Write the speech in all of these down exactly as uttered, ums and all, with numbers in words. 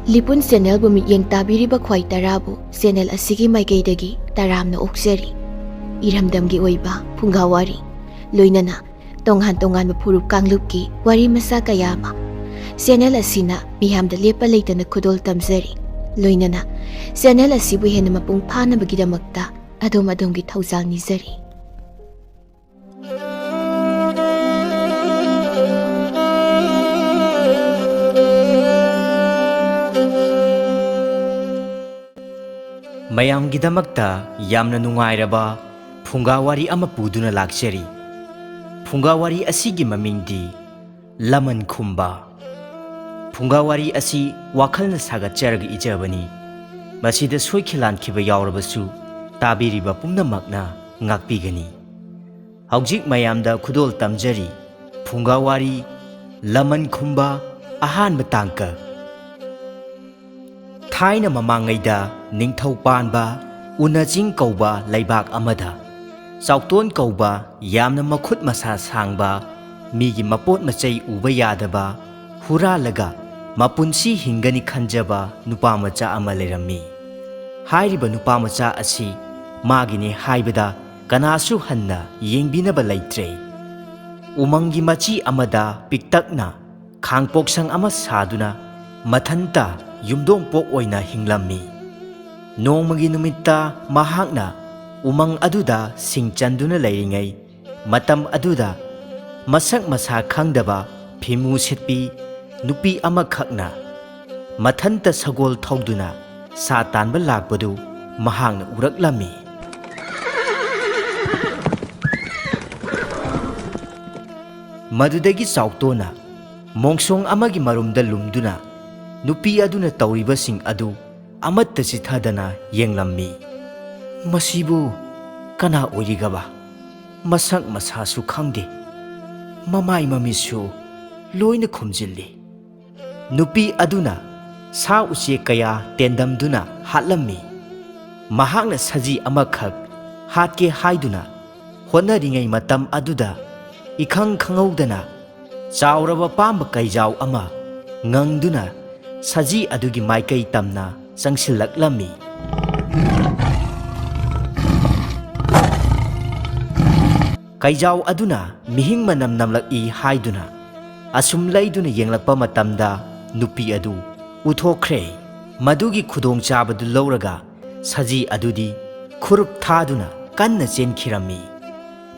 ꯂꯤꯄꯨꯟ ꯆꯦꯅꯦꯜꯕꯨ ꯃꯤꯠꯌꯦꯡ ꯇꯥꯕꯤꯔꯤꯕ ꯈ꯭ꯋꯥꯏ ꯇꯔꯥꯕꯨ ꯆꯦꯅꯦꯜ ꯑꯁꯤꯒꯤ ꯃꯥꯏꯀꯩꯗꯒꯤ ꯇꯔꯥꯝꯅ ꯑꯣꯛꯆꯔꯤ꯫ ꯏꯔꯝꯗꯝꯒꯤ ꯑꯣꯏꯕ ꯐꯨꯡꯒꯥ ꯋꯥꯔꯤ, ꯂꯣꯏꯅꯅ ꯇꯣꯉꯥꯟ ꯇꯣꯉꯥꯟꯕ ꯐꯨꯔꯨꯞ ꯀꯥꯡꯂꯨꯞꯀꯤ ꯋꯥꯔꯤ ꯃꯆꯥ ꯀꯌꯥ ꯑꯃ ꯆꯦꯅꯦꯜ ꯑꯁꯤꯅ ꯃꯤꯌꯥꯝꯗ ꯂꯦꯞꯄ ꯂꯩꯇꯅ ꯈꯨꯗꯣꯜ ꯇꯝꯖꯔꯤ꯫ ꯂꯣꯏꯅꯅ ꯆꯦꯅꯦꯜ ꯑꯁꯤꯕꯨ ꯍꯦꯟꯅ ꯃꯄꯨꯡ ꯐꯥꯅꯕꯒꯤꯗꯃꯛꯇ ꯑꯗꯣꯝ ꯑꯗꯣꯝꯒꯤ ꯊꯧꯖꯥꯜ ꯅꯤꯖꯔꯤ꯫ ꯃꯌꯥꯝꯒꯤꯗꯃꯛꯇ ꯌꯥꯝꯅ ꯅꯨꯡꯉꯥꯏꯔꯕ ꯐꯨꯡꯒꯥ ꯋꯥꯔꯤ ꯑꯃ ꯄꯨꯗꯨꯅ ꯂꯥꯛꯆꯔꯤ꯫ ꯐꯨꯡꯒꯥ ꯋꯥꯔꯤ ꯑꯁꯤꯒꯤ ꯃꯃꯤꯡꯗꯤ ꯂꯃꯟ ꯈꯨꯝꯕ꯫ ꯐꯨꯡꯒꯥ ꯋꯥꯔꯤ ꯑꯁꯤ ꯋꯥꯈꯜꯅ ꯁꯥꯒꯠꯆꯔꯒ ꯏꯖꯕꯅꯤ꯫ ꯃꯁꯤꯗ ꯁꯣꯏꯈꯤ ꯂꯥꯟꯈꯤꯕ ꯌꯥꯎꯔꯕꯁꯨ ꯇꯥꯕꯤꯔꯤꯕ ꯄꯨꯝꯅꯃꯛꯅ ꯉꯥꯛꯄꯤꯒꯅꯤ꯫ ꯍꯧꯖꯤꯛ ꯃꯌꯥꯝꯗ ꯈꯨꯗꯣꯜ ꯇꯝꯖꯔꯤ ꯐꯨꯡꯒꯥ ꯋꯥꯔꯤ ꯂꯃꯟ ꯈꯨꯝꯕ ꯑꯍꯥꯟꯕ ꯇꯥꯡꯀꯛ꯫ ꯊꯥꯏꯅ ꯃꯃꯥꯡꯉꯩꯗ ꯅꯤꯡꯊꯧ ꯄꯥꯟꯕ ꯎꯅꯆꯤꯡ ꯀꯧꯕ ꯂꯩꯕꯥꯛ ꯑꯃꯗ ꯆꯥꯎꯇꯣꯟ ꯀꯧꯕ ꯌꯥꯝꯅ ꯃꯈꯨꯠ ꯃꯁꯥ ꯁꯥꯡꯕ, ꯃꯤꯒꯤ ꯃꯄꯣꯠ ꯃꯆꯩ ꯎꯕ ꯌꯥꯗꯕ, ꯍꯨꯔꯥꯜꯂꯒ ꯃꯄꯨꯟꯁꯤ ꯍꯤꯡꯒꯅꯤ ꯈꯟꯖꯕ ꯅꯨꯄꯥ ꯃꯆꯥ ꯑꯃ ꯂꯩꯔꯝꯃꯤ꯫ ꯍꯥꯏꯔꯤꯕ ꯅꯨꯄꯥ ꯃꯆꯥ ꯑꯁꯤ ꯃꯥꯒꯤꯅꯤ ꯍꯥꯏꯕꯗ ꯀꯅꯥꯁꯨ ꯍꯟꯅ ꯌꯦꯡꯕꯤꯅꯕ ꯂꯩꯇ꯭ꯔꯦ꯫ ꯎꯃꯪꯒꯤ ꯃꯆꯤ ꯑꯃꯗ ꯄꯤꯛꯇꯛꯅ ꯈꯥꯡꯄꯣꯛꯁꯪ ꯑꯃ ꯁꯥꯗꯨꯅ ꯃꯊꯟꯇ ꯌꯨꯝꯗꯣꯡꯄꯣꯛ ꯑꯣꯏꯅ ꯍꯤꯡꯂꯝꯃꯤ꯫ ꯅꯣꯡꯃꯒꯤ ꯅꯨꯃꯤꯠꯇ ꯃꯍꯥꯛꯅ ꯎꯃꯪ ꯑꯗꯨꯗ ꯁꯤꯡ ꯆꯟꯗꯨꯅ ꯂꯩꯔꯤꯉꯩ ꯃꯇꯝ ꯑꯗꯨꯗ ꯃꯁꯛ ꯃꯁꯥ ꯈꯪꯗꯕ ꯐꯤꯃꯨ ꯁꯦꯠꯄꯤ ꯅꯨꯄꯤ ꯑꯃꯈꯛꯅ ꯃꯊꯟꯇ ꯁꯒꯣꯜ ꯊꯧꯗꯨꯅ ꯁꯥ ꯇꯥꯟꯕ ꯂꯥꯛꯄꯗꯨ ꯃꯍꯥꯛꯅ ꯎꯔꯛꯂꯝꯃꯤ꯫ ꯃꯗꯨꯗꯒꯤ ꯆꯥꯎꯇꯣꯟꯅ ꯃꯣꯡꯁꯣꯡ ꯑꯃꯒꯤ ꯃꯔꯨꯝꯗ ꯂꯨꯝꯗꯨꯅ ꯅꯨꯄꯤ ꯑꯗꯨꯅ ꯇꯧꯔꯤꯕꯁꯤꯡ ꯑꯗꯨ ꯑꯃꯠꯇ ꯆꯤꯊꯗꯅ ꯌꯦꯡꯂꯝꯃꯤ꯫ "ꯃꯁꯤꯕꯨ ꯀꯅꯥ ꯑꯣꯏꯔꯤꯒꯕ? ꯃꯁꯛ ꯃꯁꯥꯁꯨ ꯈꯪꯗꯦ, ꯃꯃꯥꯏ ꯃꯃꯤꯠꯁꯨ ꯂꯣꯏꯅ ꯈꯨꯝꯖꯤꯜꯂꯤ꯫" ꯅꯨꯄꯤ ꯑꯗꯨꯅ ꯁꯥ ꯎꯆꯦꯛ ꯀꯌꯥ ꯇꯦꯟꯗꯝꯗꯨꯅ ꯍꯥꯠꯂꯝꯃꯤ꯫ ꯃꯍꯥꯛꯅ ꯁꯖꯤ ꯑꯃꯈꯛ ꯍꯥꯠꯀꯦ ꯍꯥꯏꯗꯨꯅ ꯍꯣꯠꯅꯔꯤꯉꯩ ꯃꯇꯝ ꯑꯗꯨꯗ ꯏꯈꯪ ꯈꯪꯍꯧꯗꯅ ꯆꯥꯎꯔꯕ ꯄꯥꯝꯕ ꯀꯩꯖꯥꯎ ꯑꯃ ꯉꯪꯗꯨꯅ ꯁꯖꯤ ꯑꯗꯨꯒꯤ ꯃꯥꯏꯀꯩ ꯇꯝꯅ ꯆꯪꯁꯤꯜꯂꯛꯂꯝꯃꯤ꯫ ꯀꯩꯖꯥꯎ ꯑꯗꯨꯅ ꯃꯤꯍꯤꯡ ꯃꯅꯝ ꯅꯝꯂꯛꯏ ꯍꯥꯏꯗꯨꯅ ꯑꯁꯨꯝ ꯂꯩꯗꯨꯅ ꯌꯦꯡꯂꯛꯄ ꯃꯇꯝꯗ ꯅꯨꯄꯤ ꯑꯗꯨ ꯎꯊꯣꯛꯈ꯭ꯔꯦ꯫ ꯃꯗꯨꯒꯤ ꯈꯨꯗꯣꯡꯆꯥꯕꯗꯨ ꯂꯧꯔꯒ ꯁꯖꯤ ꯑꯗꯨꯗꯤ ꯈꯨꯔꯨꯞ ꯊꯥꯗꯨꯅ ꯀꯟꯅ ꯆꯦꯟꯈꯤꯔꯝꯃꯤ꯫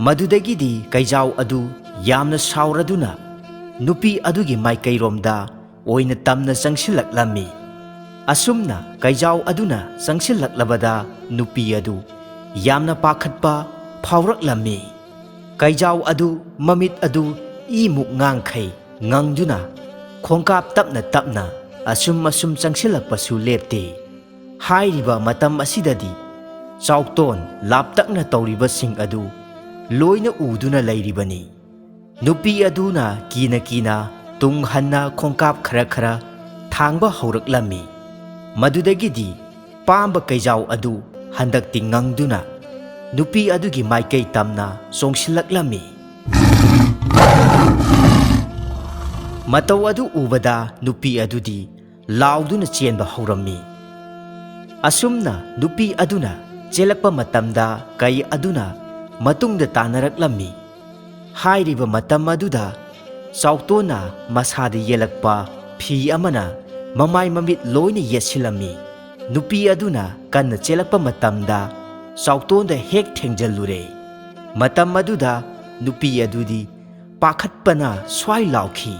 ꯃꯗꯨꯗꯒꯤꯗꯤ ꯀꯩꯖꯥꯎ ꯑꯗꯨ ꯌꯥꯝꯅ ꯁꯥꯎꯔꯗꯨꯅ ꯅꯨꯄꯤ ꯑꯗꯨꯒꯤ ꯃꯥꯏꯀꯩꯔꯣꯝꯗ ꯑꯣꯏꯅ ꯇꯝꯅ ꯆꯪꯁꯤꯜꯂꯛꯂꯝꯃꯤ꯫ ꯑꯁꯨꯝꯅ ꯀꯩꯖꯥꯎ ꯑꯗꯨꯅ ꯆꯪꯁꯤꯜꯂꯛꯂꯕꯗ ꯅꯨꯄꯤ ꯑꯗꯨ ꯌꯥꯝꯅ ꯄꯥꯈꯠꯄ ꯐꯥꯎꯔꯛꯂꯝꯃꯤ꯫ ꯀꯩꯖꯥꯎ ꯑꯗꯨ ꯃꯃꯤꯠ ꯑꯗꯨ ꯏꯃꯨꯛ ꯉꯥꯡꯈꯩ ꯉꯪꯗꯨꯅ ꯈꯣꯡꯀꯥꯞ ꯇꯞꯅ ꯇꯞꯅ ꯑꯁꯨꯝ ꯑꯁꯨꯝ ꯆꯪꯁꯤꯜꯂꯛꯄꯁꯨ ꯂꯦꯞꯇꯦ꯫ ꯍꯥꯏꯔꯤꯕ ꯃꯇꯝ ꯑꯁꯤꯗꯗꯤ ꯆꯥꯎꯇꯣꯟ ꯂꯥꯞꯇꯛꯅ ꯇꯧꯔꯤꯕꯁꯤꯡ ꯑꯗꯨ ꯂꯣꯏꯅ ꯎꯗꯨꯅ ꯂꯩꯔꯤꯕꯅꯤ꯫ ꯅꯨꯄꯤ ꯑꯗꯨꯅ ꯀꯤꯅ ꯀꯤꯅ ꯇꯨꯡ ꯍꯟꯅ ꯈꯣꯡꯀꯥꯞ ꯈꯔ ꯈꯔ ꯊꯥꯡꯕ ꯍꯧꯔꯛꯂꯝꯃꯤ꯫ ꯃꯗꯨꯗꯒꯤꯗꯤ ꯄꯥꯝꯕ ꯀꯩꯖꯥꯎ ꯑꯗꯨ ꯍꯟꯗꯛꯇꯤ ꯉꯪꯗꯨꯅ ꯅꯨꯄꯤ ꯑꯗꯨꯒꯤ ꯃꯥꯏꯀꯩ ꯇꯝꯅ ꯆꯣꯡꯁꯤꯜꯂꯛꯂꯝꯃꯤ꯫ ꯃꯇꯧ ꯑꯗꯨ ꯎꯕꯗ ꯅꯨꯄꯤ ꯑꯗꯨꯗꯤ ꯂꯥꯎꯗꯨꯅ ꯆꯦꯟꯕ ꯍꯧꯔꯝꯃꯤ꯫ ꯑꯁꯨꯝꯅ ꯅꯨꯄꯤ ꯑꯗꯨꯅ ꯆꯦꯜꯂꯛꯄ ꯃꯇꯝꯗ ꯀꯩ ꯑꯗꯨꯅ ꯃꯇꯨꯡꯗ ꯇꯥꯟꯅꯔꯛꯂꯝꯃꯤ꯫ ꯍꯥꯏꯔꯤꯕ ꯃꯇꯝ ꯑꯗꯨꯗ ꯆꯥꯎꯇꯣꯟꯅ ꯃꯁꯥꯗ ꯌꯦꯜꯂꯛꯄ ꯐꯤ ꯑꯃꯅ ꯃꯃꯥꯏ ꯃꯃꯤꯠ ꯂꯣꯏꯅ ꯌꯦꯠꯁꯤꯜꯂꯝꯃꯤ꯫ ꯅꯨꯄꯤ ꯑꯗꯨꯅ ꯀꯟꯅ ꯆꯦꯜꯂꯛꯄ ꯃꯇꯝꯗ ꯆꯥꯎꯇꯣꯟꯗ ꯍꯦꯛ ꯊꯦꯡꯖꯜꯂꯨꯔꯦ꯫ ꯃꯇꯝ ꯑꯗꯨꯗ ꯅꯨꯄꯤ ꯑꯗꯨꯗꯤ ꯄꯥꯈꯠꯄꯅ ꯁ꯭ꯋꯥꯏ ꯂꯥꯎꯈꯤ꯫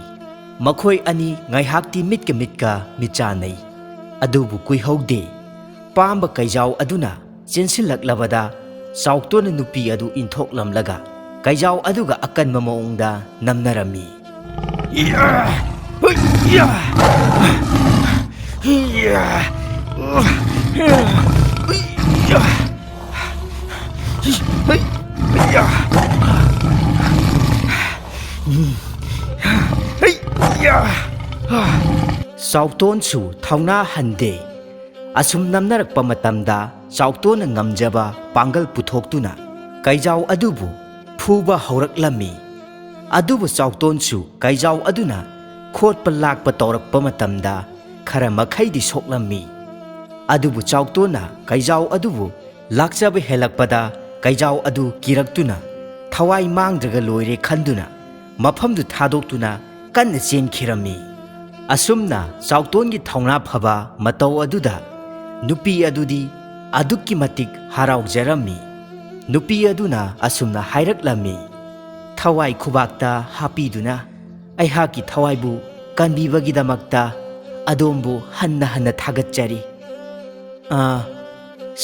ꯃꯈꯣꯏ ꯑꯅꯤ ꯉꯥꯏꯍꯥꯛꯇꯤ ꯃꯤꯠꯀ ꯃꯤꯠꯀ ꯃꯤꯆꯥꯟꯅꯩ꯫ ꯑꯗꯨꯕꯨ ꯀꯨꯏꯍꯧꯗꯦ꯫ ꯄꯥꯝꯕ ꯀꯩꯖꯥꯎ ꯑꯗꯨꯅ ꯆꯦꯟꯁꯤꯜꯂꯛꯂꯕꯗ ꯆꯥꯎꯇꯣꯟꯅ ꯅꯨꯄꯤ ꯑꯗꯨ ꯏꯟꯊꯣꯛꯂꯝꯂꯒ ꯀꯩꯖꯥꯎ ꯑꯗꯨꯒ ꯑꯀꯟꯕ ꯃꯑꯣꯡꯗ ꯅꯝꯅꯔꯝꯃꯤ꯫ ꯆꯥꯎꯇꯣꯟꯁꯨ ꯊꯧꯅꯥ ꯍꯟꯗꯦ꯫ ꯑꯁꯨꯝ ꯅꯝꯅꯔꯛꯄ ꯃꯇꯝꯗ ꯆꯥꯎꯇꯣꯟꯅ ꯉꯝꯖꯕ ꯄꯥꯡꯒꯜ ꯄꯨꯊꯣꯛꯇꯨꯅ ꯀꯩꯖꯥꯎ ꯑꯗꯨꯕꯨ ꯐꯨꯕ ꯍꯧꯔꯛꯂꯝꯃꯤ꯫ ꯑꯗꯨꯕꯨ ꯆꯥꯎꯇꯣꯟꯁꯨ ꯀꯩꯖꯥꯎ ꯑꯗꯨꯅ ꯈꯣꯠꯄ ꯂꯥꯛꯄ ꯇꯧꯔꯛꯄ ꯃꯇꯝꯗ ꯈꯔ ꯃꯈꯩꯗꯤ ꯁꯣꯛꯂꯝꯃꯤ꯫ ꯑꯗꯨꯕꯨ ꯆꯥꯎꯇꯣꯟꯅ ꯀꯩꯖꯥꯎ ꯑꯗꯨꯕꯨ ꯂꯥꯛꯆꯕ ꯍꯦꯜꯂꯛꯄꯗ ꯀꯩꯖꯥꯎ ꯑꯗꯨ ꯀꯤꯔꯛꯇꯨꯅ ꯊꯋꯥꯏ ꯃꯥꯡꯗ꯭ꯔꯒ ꯂꯣꯏꯔꯦ ꯈꯟꯗꯨꯅ ꯃꯐꯝꯗꯨ ꯊꯥꯗꯣꯛꯇꯨꯅ ꯀꯟꯅ ꯆꯦꯟꯈꯤꯔꯝꯃꯤ꯫ ꯑꯁꯨꯝꯅ ꯆꯥꯎꯇꯣꯟꯒꯤ ꯊꯧꯅꯥ ꯐꯕ ꯃꯇꯧ ꯑꯗꯨꯗ ꯅꯨꯄꯤ ꯑꯗꯨꯗꯤ ꯑꯗꯨꯛꯀꯤ ꯃꯇꯤꯛ ꯍꯔꯥꯎꯖꯔꯝꯃꯤ꯫ ꯅꯨꯄꯤ ꯑꯗꯨꯅ ꯑꯁꯨꯝꯅ ꯍꯥꯏꯔꯛꯂꯝꯃꯤ, "ꯊꯋꯥꯏ ꯈꯨꯕꯥꯛꯇ ꯍꯥꯞꯄꯤꯗꯨꯅ ꯑꯩꯍꯥꯛꯀꯤ ꯊꯋꯥꯏꯕꯨ ꯀꯟꯕꯤꯕꯒꯤꯗꯃꯛꯇ ꯑꯗꯣꯝꯕꯨ ꯍꯟꯅ ꯍꯟꯅ ꯊꯥꯒꯠꯆꯔꯤ꯫ ꯑꯥ,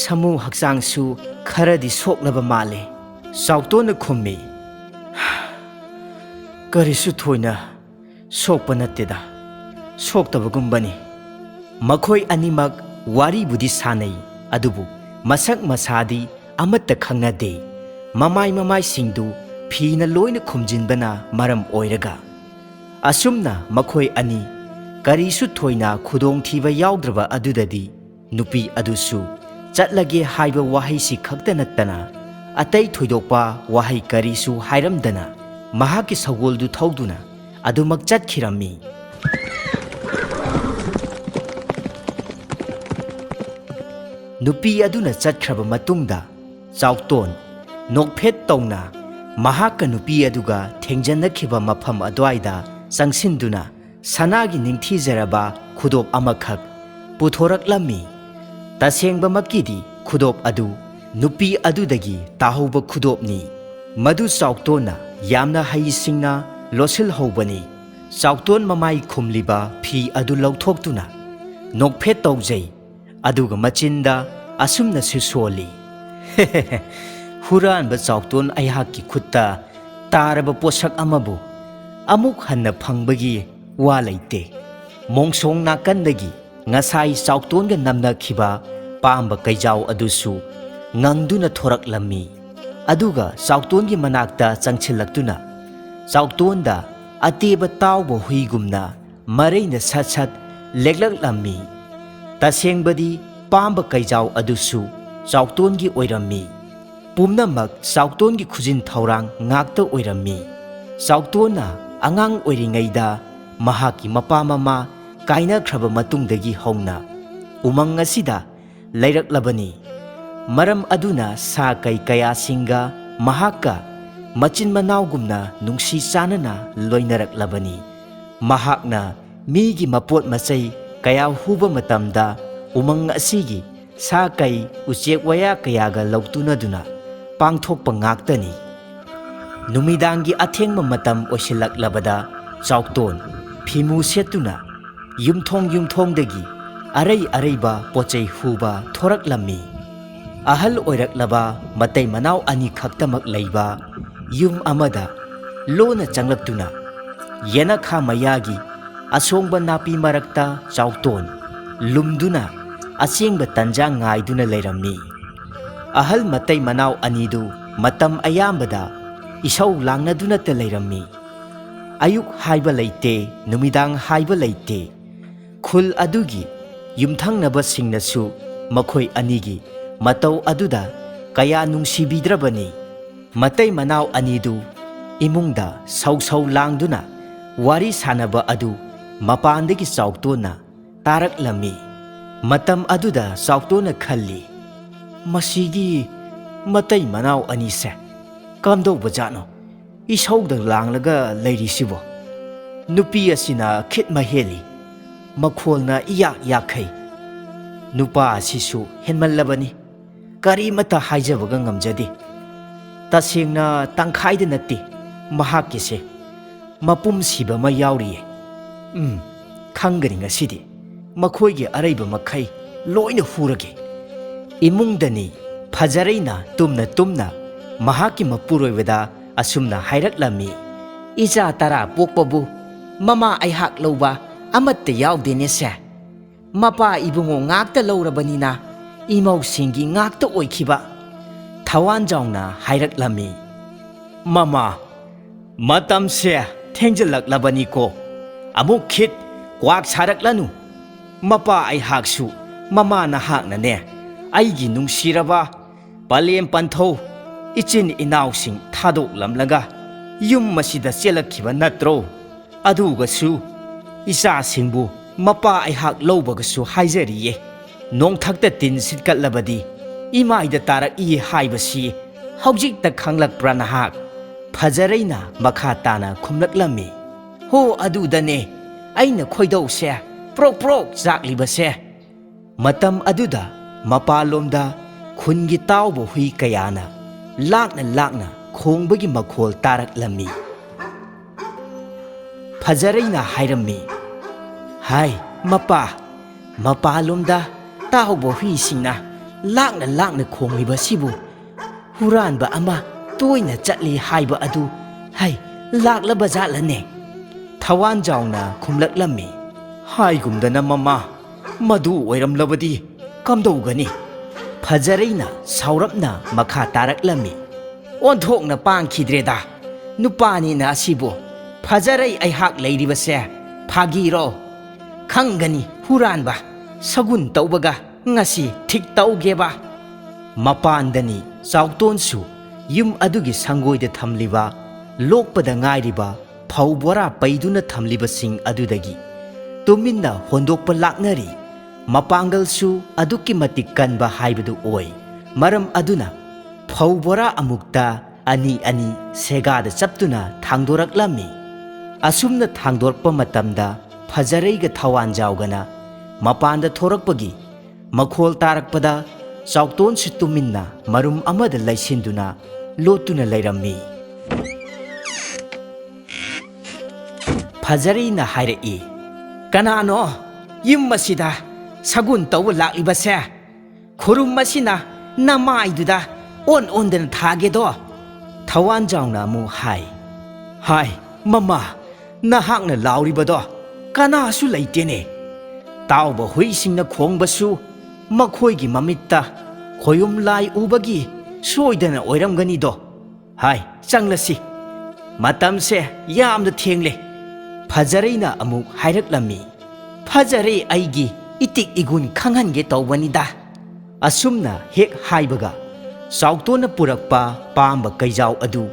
ꯁꯥꯃꯨ ꯍꯛꯆꯥꯡꯁꯨ ꯈꯔꯗꯤ ꯁꯣꯛꯂꯕ ꯃꯥꯜꯂꯦ꯫" ꯆꯥꯎꯇꯣꯟꯅ ꯈꯨꯝꯃꯤ, "ꯀꯔꯤꯁꯨ ꯊꯣꯏꯅ ꯁꯣꯛꯄ ꯅꯠꯇꯦꯗ, ꯁꯣꯛꯇꯕꯒꯨꯝꯕꯅꯤ꯫" ꯃꯈꯣꯏ ꯑꯅꯤꯃꯛ ꯋꯥꯔꯤꯕꯨꯗꯤ ꯁꯥꯟꯅꯩ, ꯑꯗꯨꯕꯨ ꯃꯁꯛ ꯃꯁꯥꯗꯤ ꯑꯃꯠꯇ ꯈꯪꯅꯗꯦ꯫ ꯃꯃꯥꯏ ꯃꯃꯥꯏꯁꯤꯡꯗꯨ ꯐꯤꯅ ꯂꯣꯏꯅ ꯈꯨꯝꯖꯤꯟꯕꯅ ꯃꯔꯝ ꯑꯣꯏꯔꯒ꯫ ꯑꯁꯨꯝꯅ ꯃꯈꯣꯏ ꯑꯅꯤ ꯀꯔꯤꯁꯨ ꯊꯣꯏꯅ ꯈꯨꯗꯣꯡꯊꯤꯕ ꯌꯥꯎꯗ꯭ꯔꯕ ꯑꯗꯨꯗꯗꯤ ꯅꯨꯄꯤ ꯑꯗꯨꯁꯨ ꯆꯠꯂꯒꯦ ꯍꯥꯏꯕ ꯋꯥꯍꯩꯁꯤ ꯈꯛꯇ ꯅꯠꯇꯅ ꯑꯇꯩ ꯊꯣꯏꯗꯣꯛꯄ ꯋꯥꯍꯩ ꯀꯔꯤꯁꯨ ꯍꯥꯏꯔꯝꯗꯅ ꯃꯍꯥꯛꯀꯤ ꯁꯒꯣꯜꯗꯨ ꯊꯧꯗꯨꯅ ꯑꯗꯨꯃꯛ ꯆꯠꯈꯤꯔꯝꯃꯤ꯫ ꯅꯨꯄꯤ ꯑꯗꯨꯅ ꯆꯠꯈ꯭ꯔꯕ ꯃꯇꯨꯡꯗ ꯆꯥꯎꯇꯣꯟ ꯅꯣꯛꯐꯦꯠ ꯇꯧꯅ ꯃꯍꯥꯛꯀ ꯅꯨꯄꯤ ꯑꯗꯨꯒ ꯊꯦꯡꯖꯟꯅꯈꯤꯕ ꯃꯐꯝ ꯑꯗꯨꯋꯥꯏꯗ ꯆꯪꯁꯤꯟꯗꯨꯅ ꯁꯅꯥꯒꯤ ꯅꯤꯡꯊꯤꯖꯔꯕ ꯈꯨꯗꯣꯞ ꯑꯃꯈꯛ ꯄꯨꯊꯣꯔꯛꯂꯝꯃꯤ꯫ ꯇꯁꯦꯡꯕꯃꯛꯀꯤꯗꯤ ꯈꯨꯗꯣꯞ ꯑꯗꯨ ꯅꯨꯄꯤ ꯑꯗꯨꯗꯒꯤ ꯇꯥꯍꯧꯕ ꯈꯨꯗꯣꯞꯅꯤ꯫ ꯃꯗꯨ ꯆꯥꯎꯇꯣꯟꯅ ꯌꯥꯝꯅ ꯍꯩꯁꯤꯡꯅ ꯂꯣꯠꯁꯤꯜꯍꯧꯕꯅꯤ꯫ ꯆꯥꯎꯇꯣꯟ ꯃꯃꯥꯏ ꯈꯨꯝꯂꯤꯕ ꯐꯤ ꯑꯗꯨ ꯂꯧꯊꯣꯛꯇꯨꯅ ꯅꯣꯛꯐꯦꯠ ꯇꯧꯖꯩ꯫ ꯑꯗꯨꯒ ꯃꯆꯤꯟꯗ ꯑꯁꯨꯝꯅꯁꯨ ꯁꯣꯜꯂꯤ, "ꯍꯨꯔꯥꯟꯕ ꯆꯥꯎꯇꯣꯟ ꯑꯩꯍꯥꯛꯀꯤ ꯈꯨꯠꯇ ꯇꯥꯔꯕ ꯄꯣꯠꯁꯛ ꯑꯃꯕꯨ ꯑꯃꯨꯛ ꯍꯟꯅ ꯐꯪꯕꯒꯤ ꯋꯥ ꯂꯩꯇꯦ꯫" ꯃꯣꯡꯁꯣꯡ ꯅꯥꯀꯟꯗꯒꯤ ꯉꯁꯥꯏ ꯆꯥꯎꯇꯣꯟꯒ ꯅꯝꯅꯈꯤꯕ ꯄꯥꯝꯕ ꯀꯩꯖꯥꯎ ꯑꯗꯨꯁꯨ ꯉꯪꯗꯨꯅ ꯊꯣꯔꯛꯂꯝꯃꯤ꯫ ꯑꯗꯨꯒ ꯆꯥꯎꯇꯣꯟꯒꯤ ꯃꯅꯥꯛꯇ ꯆꯪꯁꯤꯜꯂꯛꯇꯨꯅ ꯆꯥꯎꯇꯣꯟꯗ ꯑꯇꯦꯕ ꯇꯥꯎꯕ ꯍꯨꯏꯒꯨꯝꯅ ꯃꯔꯩꯅ ꯁꯠ ꯁꯠ ꯂꯦꯛꯂꯛꯂꯝꯃꯤ꯫ ꯇꯁꯦꯡꯕꯗꯤ ꯄꯥꯝꯕ ꯀꯩꯖꯥꯎ ꯑꯗꯨꯁꯨ ꯆꯥꯎꯇꯣꯟꯒꯤ ꯑꯣꯏꯔꯝꯃꯤ꯫ ꯄꯨꯝꯅꯃꯛ ꯆꯥꯎꯇꯣꯟꯒꯤ ꯈꯨꯖꯤꯟ ꯊꯧꯔꯥꯡ ꯉꯥꯛꯇ ꯑꯣꯏꯔꯝꯃꯤ꯫ ꯆꯥꯎꯇꯣꯟꯅ ꯑꯉꯥꯡ ꯑꯣꯏꯔꯤꯉꯩꯗ ꯃꯍꯥꯛꯀꯤ ꯃꯄꯥ ꯃꯃꯥ ꯀꯥꯏꯅꯈ꯭ꯔꯕ ꯃꯇꯨꯡꯗꯒꯤ ꯍꯧꯅ ꯎꯃꯪ ꯑꯁꯤꯗ ꯂꯩꯔꯛꯂꯕꯅꯤ꯫ ꯃꯔꯝ ꯑꯗꯨꯅ ꯁꯥ ꯀꯩ ꯀꯌꯥꯁꯤꯡꯒ ꯃꯍꯥꯛꯀ ꯃꯆꯤꯟ ꯃꯅꯥꯎꯒꯨꯝꯅ ꯅꯨꯡꯁꯤ ꯆꯥꯟꯅꯅ ꯂꯣꯏꯅꯔꯛꯂꯕꯅꯤ꯫ ꯃꯍꯥꯛꯅ ꯃꯤꯒꯤ ꯃꯄꯣꯠ ꯃꯆꯩ ꯀꯌꯥ ꯍꯨꯕ ꯃꯇꯝꯗ ꯎꯃꯪ ꯑꯁꯤꯒꯤ ꯁꯥ ꯀꯩ, ꯎꯆꯦꯛ ꯋꯥꯌꯥ ꯀꯌꯥꯒ ꯂꯧꯇꯨꯅꯗꯨꯅ ꯄꯥꯡꯊꯣꯛꯄ ꯉꯥꯛꯇꯅꯤ꯫ ꯅꯨꯃꯤꯗꯥꯡꯒꯤ ꯑꯊꯦꯡꯕ ꯃꯇꯝ ꯑꯣꯏꯁꯤꯜꯂꯛꯂꯕꯗ ꯆꯥꯎꯇꯣꯟ ꯐꯤꯃꯨ ꯁꯦꯠꯇꯨꯅ ꯌꯨꯝꯊꯣꯡ ꯌꯨꯝꯊꯣꯡꯗꯒꯤ ꯑꯔꯩ ꯑꯔꯩꯕ ꯄꯣꯠꯆꯩ ꯍꯨꯕ ꯊꯣꯔꯛꯂꯝꯃꯤ꯫ ꯑꯍꯜ ꯑꯣꯏꯔꯛꯂꯕ ꯃꯇꯩ ꯃꯅꯥꯎ ꯑꯅꯤꯈꯛꯇꯃꯛ ꯂꯩꯕ ꯌꯨꯝ ꯑꯃꯗ ꯂꯣꯟꯅ ꯆꯪꯂꯛꯇꯨꯅ ꯌꯦꯅꯈꯥ ꯃꯌꯥꯒꯤ ꯑꯁꯣꯡꯕ ꯅꯥꯄꯤ ꯃꯔꯛꯇ ꯆꯥꯎꯇꯣꯟ ꯂꯨꯝꯗꯨꯅ ꯑꯁꯦꯡꯕ ꯇꯟꯖꯥ ꯉꯥꯏꯗꯨꯅ ꯂꯩꯔꯝꯃꯤ꯫ ꯑꯍꯜ ꯃꯇꯩ ꯃꯅꯥꯎ ꯑꯅꯤꯗꯨ ꯃꯇꯝ ꯑꯌꯥꯝꯕꯗ ꯏꯁꯧ ꯂꯥꯡꯅꯗꯨꯅꯇ ꯂꯩꯔꯝꯃꯤ꯫ ꯑꯌꯨꯛ ꯍꯥꯏꯕ ꯂꯩꯇꯦ, ꯅꯨꯃꯤꯗꯥꯡ ꯍꯥꯏꯕ ꯂꯩꯇꯦ꯫ ꯈꯨꯜ ꯑꯗꯨꯒꯤ ꯌꯨꯝꯊꯪꯅꯕꯁꯤꯡꯅꯁꯨ ꯃꯈꯣꯏ ꯑꯅꯤꯒꯤ ꯃꯇꯧ ꯑꯗꯨꯗ ꯀꯌꯥ ꯅꯨꯡꯁꯤꯕꯤꯗ꯭ꯔꯕꯅꯤ꯫ ꯃꯇꯩ ꯃꯅꯥꯎ ꯑꯅꯤꯗꯨ ꯏꯃꯨꯡꯗ ꯁꯧ ꯁꯧ ꯂꯥꯡꯗꯨꯅ ꯋꯥꯔꯤ ꯁꯥꯟꯅꯕ ꯑꯗꯨ ꯃꯄꯥꯟꯗꯒꯤ ꯆꯥꯎꯇꯣꯟꯅ ꯇꯥꯔꯛꯂꯝꯃꯤ꯫ ꯃꯇꯝ ꯑꯗꯨꯗ ꯆꯥꯎꯇꯣꯟꯅ ꯈꯜꯂꯤ, "ꯃꯁꯤꯒꯤ ꯃꯇꯩ ꯃꯅꯥꯎ ꯑꯅꯤꯁꯦ ꯀꯝꯗꯧꯕꯖꯥꯠꯅꯣ? ꯏꯁꯧꯗ ꯂꯥꯡꯂꯒ ꯂꯩꯔꯤꯁꯤꯕꯣ? ꯅꯨꯄꯤ ꯑꯁꯤꯅ ꯈꯤꯠ ꯃꯍꯦꯜꯂꯤ, ꯃꯈꯣꯜꯅ ꯏꯌꯥꯛ ꯌꯥꯛꯈꯩ꯫ ꯅꯨꯄꯥ ꯑꯁꯤꯁꯨ ꯍꯦꯟꯃꯜꯂꯕꯅꯤ, ꯀꯔꯤꯃꯠꯇ ꯍꯥꯏꯖꯕꯒ ꯉꯝꯖꯗꯦ꯫ ꯇꯁꯦꯡꯅ ꯇꯪꯈꯥꯏꯗ ꯅꯠꯇꯦ ꯃꯍꯥꯛꯀꯤꯁꯦ, ꯃꯄꯨꯝ ꯁꯤꯕ ꯑꯃ ꯌꯥꯎꯔꯤꯌꯦ꯫ ꯎꯝ, ꯈꯪꯒꯅꯤ ꯉꯁꯤꯗꯤ꯫ ꯃꯈꯣꯏꯒꯤ ꯑꯔꯩꯕ ꯃꯈꯩ ꯂꯣꯏꯅ ꯍꯨꯔꯒꯦ꯫" ꯏꯃꯨꯡꯗꯅꯤ ꯐꯖꯔꯩꯅ ꯇꯨꯝꯅ ꯇꯨꯝꯅ ꯃꯍꯥꯛꯀꯤ ꯃꯄꯨꯔꯣꯏꯕꯗ ꯑꯁꯨꯝꯅ ꯍꯥꯏꯔꯛꯂꯝꯃꯤ, "ꯏꯆꯥ ꯇꯔꯥ ꯄꯣꯛꯄꯕꯨ ꯃꯃꯥ ꯑꯩꯍꯥꯛ ꯂꯧꯕ ꯑꯃꯠꯇ ꯌꯥꯎꯗꯦꯅꯦꯁꯦ꯫ ꯃꯄꯥ ꯏꯕꯨꯡꯉꯣ ꯉꯥꯛꯇ ꯂꯧꯔꯕꯅꯤꯅ ꯏꯃꯧꯁꯤꯡꯒꯤ ꯉꯥꯛꯇ ꯑꯣꯏꯈꯤꯕ꯫" ꯊꯋꯥꯟꯖꯥꯎꯅ ꯍꯥꯏꯔꯛꯂꯝꯃꯤ, "ꯃꯃꯥ, ꯃꯇꯝꯁꯦ ꯊꯦꯡꯖꯤꯜꯂꯛꯂꯕꯅꯤꯀꯣ꯫ ꯑꯃꯨꯛ ꯈꯤꯠ ꯀ꯭ꯋꯥꯛ ꯁꯥꯔꯛꯂꯅꯨ꯫ ꯃꯄꯥ ꯑꯩꯍꯥꯛꯁꯨ ꯃꯃꯥ ꯅꯍꯥꯛꯅꯅꯦ, ꯑꯩꯒꯤ ꯅꯨꯡꯁꯤꯔꯕ ꯄꯂꯦꯝ ꯄꯟꯊꯧ ꯏꯆꯤꯟ ꯏꯅꯥꯎꯁꯤꯡ ꯊꯥꯗꯣꯛꯂꯝꯂꯒ ꯌꯨꯝ ꯑꯁꯤꯗ ꯆꯦꯜꯂꯛꯈꯤꯕ ꯅꯠꯇ꯭ꯔꯣ? ꯑꯗꯨꯒꯁꯨ ꯏꯆꯥꯁꯤꯡꯕꯨ ꯃꯄꯥ ꯑꯩꯍꯥꯛ ꯂꯧꯕꯒꯁꯨ ꯍꯥꯏꯖꯔꯤꯌꯦ꯫ ꯅꯣꯡꯊꯛꯇ ꯇꯤꯟ ꯁꯤꯠꯀꯠꯂꯕꯗꯤ ꯏꯃꯥꯏꯗ ꯇꯥꯔꯛꯏ ꯍꯥꯏꯕꯁꯤ ꯍꯧꯖꯤꯛꯇ ꯈꯪꯂꯛꯄ꯭ꯔꯥ ꯅꯍꯥꯛ? ꯐꯖꯔꯩꯅ ꯃꯈꯥ ꯇꯥꯅ ꯈꯨꯝꯂꯛꯂꯝꯃꯤ꯫ ꯍꯣ, ꯑꯗꯨꯗꯅꯦ ꯑꯩꯅ ꯈꯣꯏꯗꯧꯁꯦ ꯄ꯭ꯔꯣꯛ ꯄ꯭ꯔꯣꯛ ꯆꯥꯛꯂꯤꯕꯁꯦ꯫ ꯃꯇꯝ ꯑꯗꯨꯗ ꯃꯄꯥꯟꯂꯣꯝꯗ ꯈꯨꯟꯒꯤ ꯇꯥꯎꯕ ꯍꯨꯏ ꯀꯌꯥꯅ ꯂꯥꯛꯅ ꯂꯥꯛꯅ ꯈꯣꯡꯕꯒꯤ ꯃꯈꯣꯜ ꯇꯥꯔꯛꯂꯝꯃꯤ꯫ ꯐꯖꯔꯩꯅ ꯍꯥꯏꯔꯝꯃꯤ, "ꯍꯥꯏ ꯃꯄꯥ, ꯃꯄꯥꯟꯂꯣꯝꯗ ꯇꯥꯎꯕ ꯍꯨꯏꯁꯤꯡꯅ ꯂꯥꯛꯅ ꯂꯥꯛꯅ ꯈꯣꯡꯂꯤꯕꯁꯤꯕꯨ ꯍꯨꯔꯥꯟꯕ ꯑꯃ ꯇꯣꯏꯅ ꯆꯠꯂꯤ ꯍꯥꯏꯕ ꯑꯗꯨ, ꯍꯩ, ꯂꯥꯛꯂꯕ ꯖꯥꯠꯂꯅꯦ?" ꯊꯋꯥꯟꯖꯥꯎꯅ ꯈꯨꯝꯂꯛꯂꯝꯃꯤ, "ꯍꯥꯏꯒꯨꯝꯗꯅ ꯃꯃꯥ, ꯃꯗꯨ ꯑꯣꯏꯔꯝꯂꯕꯗꯤ ꯀꯝꯗꯧꯒꯅꯤ?" ꯐꯖꯔꯩꯅ ꯁꯥꯎꯔꯞꯅ ꯃꯈꯥ ꯇꯥꯔꯛꯂꯝꯃꯤ, "ꯑꯣꯟꯊꯣꯛꯅ ꯄꯥꯡꯈꯤꯗ꯭ꯔꯦꯗ, ꯅꯨꯄꯥꯅꯤꯅ ꯑꯁꯤꯕꯨ꯫ ꯐꯖꯔꯩ ꯑꯩꯍꯥꯛ ꯂꯩꯔꯤꯕꯁꯦ ꯐꯥꯒꯤꯔꯣ? ꯈꯪꯒꯅꯤ ꯍꯨꯔꯥꯟꯕ, ꯁꯒꯨꯟ ꯇꯧꯕꯒ ꯉꯁꯤ ꯊꯤꯛ ꯇꯧꯒꯦꯕ꯫" ꯃꯄꯥꯟꯗꯅꯤ ꯆꯥꯎꯇꯣꯟꯁꯨ ꯌꯨꯝ ꯑꯗꯨꯒꯤ ꯁꯪꯒꯣꯏꯗ ꯊꯝꯂꯤꯕ, ꯂꯣꯛꯄꯗ ꯉꯥꯏꯔꯤꯕ ꯐꯧ ꯕꯣꯔꯥ ꯄꯩꯗꯨꯅ ꯊꯝꯂꯤꯕꯁꯤꯡ ꯑꯗꯨꯗꯒꯤ ꯇꯨꯃꯤꯟꯅ ꯍꯣꯟꯗꯣꯛꯄ ꯂꯥꯛꯅꯔꯤ꯫ ꯃꯄꯥꯡꯒꯜꯁꯨ ꯑꯗꯨꯛꯀꯤ ꯃꯇꯤꯛ ꯀꯟꯕ ꯍꯥꯏꯕꯗꯨ ꯑꯣꯏ꯫ ꯃꯔꯝ ꯑꯗꯨꯅ ꯐꯧ ꯕꯣꯔꯥ ꯑꯃꯨꯛꯇ ꯑꯅꯤ ꯑꯅꯤ ꯁꯦꯒꯥꯗ ꯆꯞꯇꯨꯅ ꯊꯥꯡꯗꯣꯔꯛꯂꯝꯃꯤ꯫ ꯑꯁꯨꯝꯅ ꯊꯥꯡꯗꯣꯔꯛꯄ ꯃꯇꯝꯗ ꯐꯖꯔꯩꯒ ꯊꯋꯥꯟꯖꯥꯎꯒꯅ ꯃꯄꯥꯟꯗ ꯊꯣꯔꯛꯄꯒꯤ ꯃꯈꯣꯜ ꯇꯥꯔꯛꯄꯗ ꯆꯥꯎꯇꯣꯟꯁꯨ ꯇꯨꯃꯤꯟꯅ ꯃꯔꯨꯝ ꯑꯃꯗ ꯂꯩꯁꯤꯟꯗꯨꯅ ꯂꯣꯠꯇꯨꯅ ꯂꯩꯔꯝꯃꯤ꯫ ꯐꯖꯔꯩꯅ ꯍꯥꯏꯔꯛꯏ, "ꯀꯅꯥꯅꯣ ꯌꯨꯝ ꯑꯁꯤꯗ ꯁꯒꯨꯟ ꯇꯧꯕ ꯂꯥꯛꯂꯤꯕꯁꯦ? ꯈꯨꯔꯨꯝ ꯑꯁꯤꯅ ꯅꯃꯥꯏꯗꯨꯗ ꯑꯣꯟ ꯑꯣꯟꯗꯅ ꯊꯥꯒꯦꯗꯣ?" ꯊꯋꯥꯟꯖꯥꯎꯅ ꯑꯃꯨꯛ ꯍꯥꯏ, "ꯍꯥꯏ ꯃꯃꯥ, ꯅꯍꯥꯛꯅ ꯂꯥꯎꯔꯤꯕꯗꯣ ꯀꯅꯥꯁꯨ ꯂꯩꯇꯦꯅꯦ꯫ ꯇꯥꯎꯕ ꯍꯨꯏꯁꯤꯡꯅ ꯈꯣꯡꯕꯁꯨ ꯃꯈꯣꯏꯒꯤ ꯃꯃꯤꯠꯇ ꯈꯣꯌꯨꯝ ꯂꯥꯏ ꯎꯕꯒꯤ ꯁꯣꯏꯗꯅ ꯑꯣꯏꯔꯝꯒꯅꯤꯗꯣ꯫ ꯍꯥꯏ, ꯆꯪꯂꯁꯤ꯫ ꯃꯇꯝꯁꯦ ꯌꯥꯝꯅ ꯊꯦꯡꯂꯦ꯫" ꯐꯖꯔꯩꯅ ꯑꯃꯨꯛ ꯍꯥꯏꯔꯛꯂꯝꯃꯤ, "ꯐꯖꯔꯩ ꯑꯩꯒꯤ ꯏꯇꯤꯛ ꯏꯒꯨꯟ ꯈꯪꯍꯟꯒꯦ ꯇꯧꯕꯅꯤꯗ꯫" ꯑꯁꯨꯝꯅ ꯍꯦꯛ ꯍꯥꯏꯕꯒ ꯆꯥꯎꯇꯣꯟꯅ ꯄꯨꯔꯛꯄ ꯄꯥꯝꯕ ꯀꯩꯖꯥꯎ ꯑꯗꯨ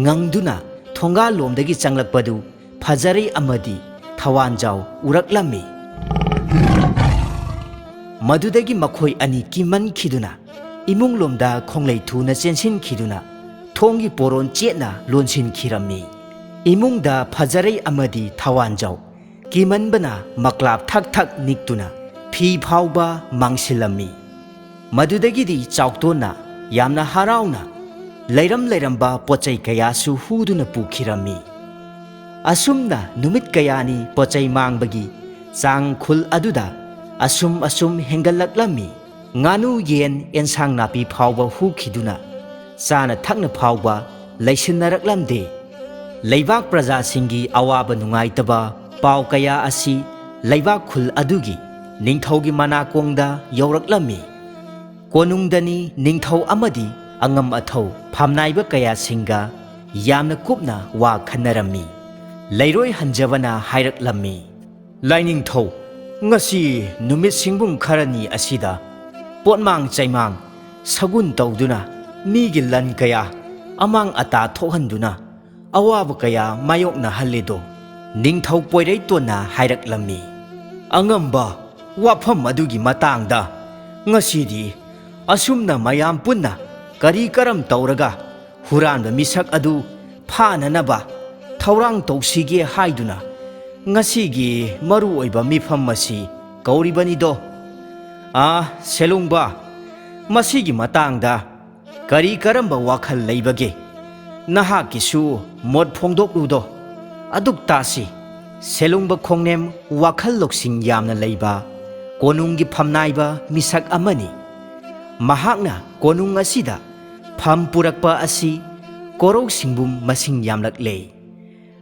ꯉꯪꯗꯨꯅ ꯊꯣꯡꯒꯥꯜꯂꯣꯝꯗꯒꯤ ꯆꯪꯂꯛꯄꯗꯨ ꯐꯖꯔꯩ ꯑꯃꯗꯤ ꯊꯋꯥꯟꯖꯥꯎ ꯎꯔꯛꯂꯝꯃꯤ꯫ ꯃꯗꯨꯗꯒꯤ ꯃꯈꯣꯏ ꯑꯅꯤ ꯀꯤꯃꯟꯈꯤꯗꯨꯅ ꯏꯃꯨꯡꯂꯣꯝꯗ ꯈꯣꯡꯂꯩ ꯊꯨꯅ ꯆꯦꯟꯁꯤꯟꯈꯤꯗꯨꯅ ꯊꯣꯡꯒꯤ ꯄꯣꯔꯣꯟ ꯆꯦꯠꯅ ꯂꯣꯟꯁꯤꯟꯈꯤꯔꯝꯃꯤ꯫ ꯏꯃꯨꯡꯗ ꯐꯖꯔꯩ ꯑꯃꯗꯤ ꯊꯋꯥꯟꯖꯥꯎ ꯀꯤꯃꯟꯕꯅ ꯃꯀ꯭ꯂꯥꯞ ꯊꯛ ꯊꯛ ꯅꯤꯛꯇꯨꯅ ꯐꯤ ꯐꯥꯎꯕ ꯃꯥꯡꯁꯤꯜꯂꯝꯃꯤ꯫ ꯃꯗꯨꯗꯒꯤꯗꯤ ꯆꯥꯎꯇꯣꯟꯅ ꯌꯥꯝꯅ ꯍꯔꯥꯎꯅ ꯂꯩꯔꯝ ꯂꯩꯔꯝꯕ ꯄꯣꯠꯆꯩ ꯀꯌꯥꯁꯨ ꯍꯨꯗꯨꯅ ꯄꯨꯈꯤꯔꯝꯃꯤ꯫ ꯑꯁꯨꯝꯅ ꯅꯨꯃꯤꯠ ꯀꯌꯥꯅꯤ ꯄꯣꯠꯆꯩ ꯃꯥꯡꯕꯒꯤ ꯆꯥꯡ ꯈꯨꯜ ꯑꯗꯨꯗ ꯑꯁꯨꯝ ꯑꯁꯨꯝ ꯍꯦꯟꯒꯠꯂꯛꯂꯝꯃꯤ꯫ ꯉꯥꯅꯨ, ꯌꯦꯟ, ꯑꯦꯟꯁꯥꯡ ꯅꯥꯄꯤ ꯐꯥꯎꯕ ꯍꯨꯈꯤꯗꯨꯅ ꯆꯥꯅ ꯊꯛꯅ ꯐꯥꯎꯕ ꯂꯩꯁꯤꯟꯅꯔꯛꯂꯝꯗꯦ꯫ ꯂꯩꯕꯥꯛ ꯄ꯭ꯔꯖꯥꯁꯤꯡꯒꯤ ꯑꯋꯥꯕ ꯅꯨꯡꯉꯥꯏꯇꯕ ꯄꯥꯎ ꯀꯌꯥ ꯑꯁꯤ ꯂꯩꯕꯥꯛ ꯈꯨꯜ ꯑꯗꯨꯒꯤ ꯅꯤꯡꯊꯧꯒꯤ ꯃꯅꯥꯀꯣꯡꯗ ꯌꯧꯔꯛꯂꯝꯃꯤ꯫ ꯀꯣꯅꯨꯡꯗꯅꯤ ꯅꯤꯡꯊꯧ ꯑꯃꯗꯤ ꯑꯉꯝ ꯑꯊꯧ ꯐꯝꯅꯥꯏꯕ ꯀꯌꯥꯁꯤꯡꯒ ꯌꯥꯝꯅ ꯀꯨꯞꯅ ꯋꯥ ꯈꯟꯅꯔꯝꯃꯤ꯫ ꯂꯩꯔꯣꯏ ꯍꯟꯖꯕꯅ ꯍꯥꯏꯔꯛꯂꯝꯃꯤ, "ꯂꯥꯏꯅꯤꯡꯊꯧ, ꯉꯁꯤ ꯅꯨꯃꯤꯠ ꯁꯤꯡꯕꯨꯡ ꯈꯔꯅꯤ ꯑꯁꯤꯗ ꯄꯣꯠꯃꯥꯡ ꯆꯩꯃꯥꯡ ꯁꯒꯨꯟ ꯇꯧꯗꯨꯅ ꯃꯤꯒꯤ ꯂꯟ ꯀꯌꯥ ꯑꯃꯥꯡ ꯑꯇꯥ ꯊꯣꯛꯍꯟꯗꯨꯅ ꯑꯋꯥꯕ ꯀꯌꯥ ꯃꯥꯌꯣꯛꯅꯍꯜꯂꯤꯗꯣ?" ꯅꯤꯡꯊꯧ ꯄꯣꯏꯔꯩꯇꯣꯟꯅ ꯍꯥꯏꯔꯛꯂꯝꯃꯤ, "ꯑꯉꯝꯕ, ꯋꯥꯐꯝ ꯑꯗꯨꯒꯤ ꯃꯇꯥꯡꯗ ꯉꯁꯤꯗꯤ ꯑꯁꯨꯝꯅ ꯃꯌꯥꯝ ꯄꯨꯟꯅ ꯀꯔꯤ ꯀꯔꯝ ꯇꯧꯔꯒ ꯍꯨꯔꯥꯟꯕ ꯃꯤꯁꯛ ꯑꯗꯨ ꯐꯥꯅꯅꯕ ꯊꯧꯔꯥꯡ ꯇꯧꯁꯤꯒꯦ ꯍꯥꯏꯗꯨꯅ ꯉꯁꯤꯒꯤ ꯃꯔꯨꯑꯣꯏꯕ ꯃꯤꯐꯝ ꯑꯁꯤ ꯀꯧꯔꯤꯕꯅꯤꯗꯣ꯫ ꯑꯥ, ꯁꯦꯂꯨꯡꯕ, ꯃꯁꯤꯒꯤ ꯃꯇꯥꯡꯗ ꯀꯔꯤ ꯀꯔꯝꯕ ꯋꯥꯈꯜ ꯂꯩꯕꯒꯦ? ꯅꯍꯥꯛꯀꯤꯁꯨ ꯃꯣꯠ ꯐꯣꯡꯗꯣꯛꯂꯨꯗꯣ꯫ ꯑꯗꯨꯛ ꯇꯥꯁꯤ, ꯁꯦꯂꯨꯡꯕ ꯈꯣꯡꯅꯦꯝ ꯋꯥꯈꯜ ꯂꯧꯁꯤꯡ ꯌꯥꯝꯅ ꯂꯩꯕ ꯀꯣꯅꯨꯡꯒꯤ ꯐꯝꯅꯥꯏꯕ ꯃꯤꯁꯛ ꯑꯃꯅꯤ꯫ ꯃꯍꯥꯛꯅ ꯀꯣꯅꯨꯡ ꯑꯁꯤꯗ ꯐꯝ ꯄꯨꯔꯛꯄ ꯑꯁꯤ ꯀꯣꯔꯧ ꯁꯤꯡꯕꯨꯝ ꯃꯁꯤꯡ ꯌꯥꯝꯂꯛꯂꯦ꯫